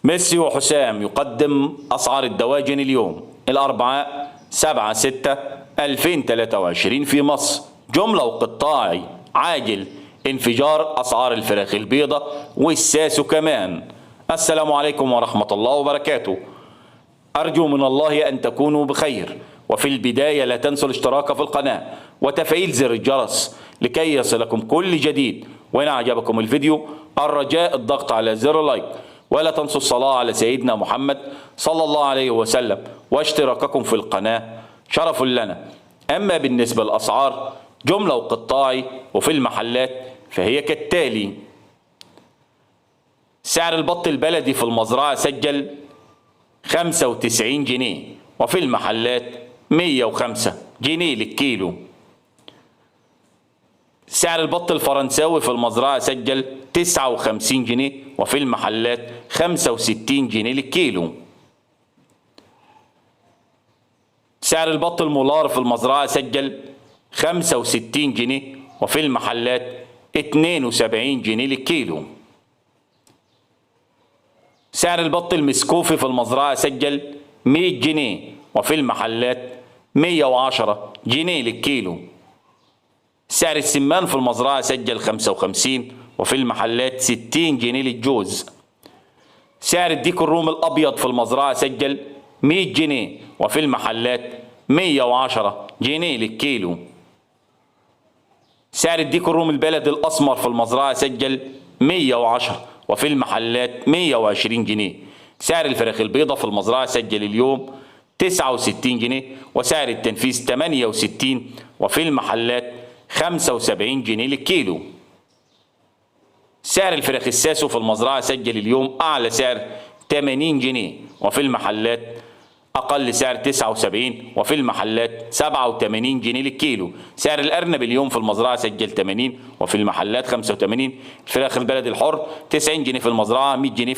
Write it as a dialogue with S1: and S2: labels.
S1: ميسي وحسام يقدم أسعار الدواجن اليوم الأربعاء 7/6/2023 في مصر، جملة وقطاعي عاجل، انفجار أسعار الفراخ البيضة والساسو كمان. السلام عليكم ورحمة الله وبركاته. أرجو من الله أن تكونوا بخير. وفي البداية لا تنسوا الاشتراك في القناة وتفعيل زر الجرس لكي يصلكم كل جديد، وإن أعجبكم الفيديو الرجاء الضغط على زر لايك، ولا تنسوا الصلاة على سيدنا محمد صلى الله عليه وسلم، واشتراككم في القناة شرف لنا. أما بالنسبة للأسعار جملة وقطاعي وفي المحلات فهي كالتالي: سعر البط البلدي في المزرعة سجل 95 جنيه، وفي المحلات 105 جنيه للكيلو. سعر البط الفرنساوي في المزرعة سجل 59 جنيه، وفي المحلات 65 جنيه للكيلو. سعر البط المولار في المزرعة سجل 65 جنيه، وفي المحلات 72 جنيه للكيلو. سعر البط المسكوفي في المزرعة سجل 100 جنيه، وفي المحلات 110 جنيه للكيلو. سعر السمان في المزرعة سجل 55، وفي المحلات 60 جنيه للجوز. سعر الديك الروم الأبيض في المزرعة سجل 100 جنيه، وفي المحلات 110 جنيه للكيلو. سعر الديك الروم البلدي الأسمر في المزرعة سجل 110، وفي المحلات 120 جنيه. سعر الفراخ البيضة في المزرعة سجل اليوم 69 جنيه، وسعر التنفيذ 68، وفي المحلات 75 جنيه للكيلو. سعر الفراخ الساسو في المزرعة سجل اليوم أعلى سعر 80 جنيه، وفي المحلات أقل سعر 79، وفي المحلات 87 جنيه للكيلو. سعر الأرنب اليوم في المزرعة سجل 80، وفي المحلات 85. الفراخ البلدي الحر 90 جنيه في المزرعة، 100 جنيه.